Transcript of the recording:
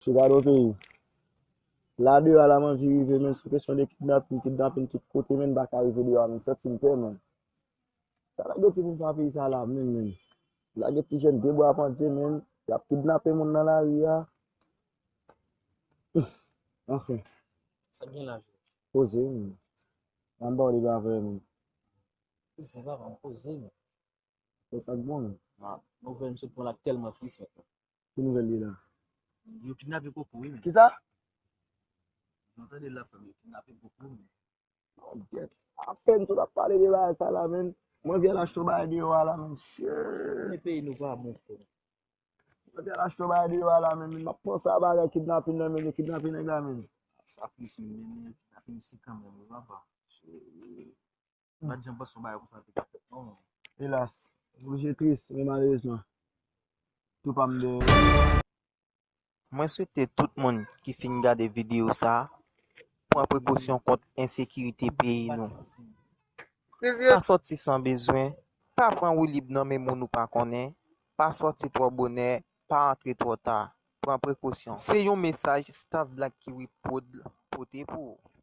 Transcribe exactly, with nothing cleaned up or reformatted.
Ou gade yon peyi. La deyò a la manvi rive, men sou kesyon de kidnapin, kidnapin tout kote, men m pa ka rive deyò a, men santi m pè, men. Sa lage ti moun sa peyi sa la, men, men. Lage ti jèn de bwa pandye, men. Y ap kidnape moun nan lari a. Anfen. Sa gen la? Poze, men. Anba w li pa vre, men. Poze, papa, m poze, men. Se sa k bon, men. Ah, nouvèl m sot pran la tèlman tris, men. Ki nouvèl li la? Yo kidnape Koko, wi, men. Kisa? Ou tande la, fanmi, yo kidnape Koko, men. Oh, gyèt. Apèn sot ap pale de bagay sa la, men. Mwen vye al achte yon bagay deyò a la, men. Shit. Konnen peyi nou pa bon, frè. Mwen vye al achte yon bagay deyò a la, men. M ap panse a bagay kidnapin nan, men, yo kidnape nèg la, men. Sa tris, men, men, men, kidnape misye kanmenm, wi, papa. Shit. M pa t janm panse yon bagay konsa te ka fèt, non. Elas, oblije tris, men malerezman, tou pa m dèyè. Mwen swete tout moun ki fin gade videyo sa a pran prekosyon kont ensekirite peyi nou. Pa sòti san bezwen, pa pran woulib nan men moun ou pa konnen, pa sòti twò bonè, pa antre twò ta. Pran prekosyon. Se yon mesaj staff Black Kiwi Prod pote pou ou.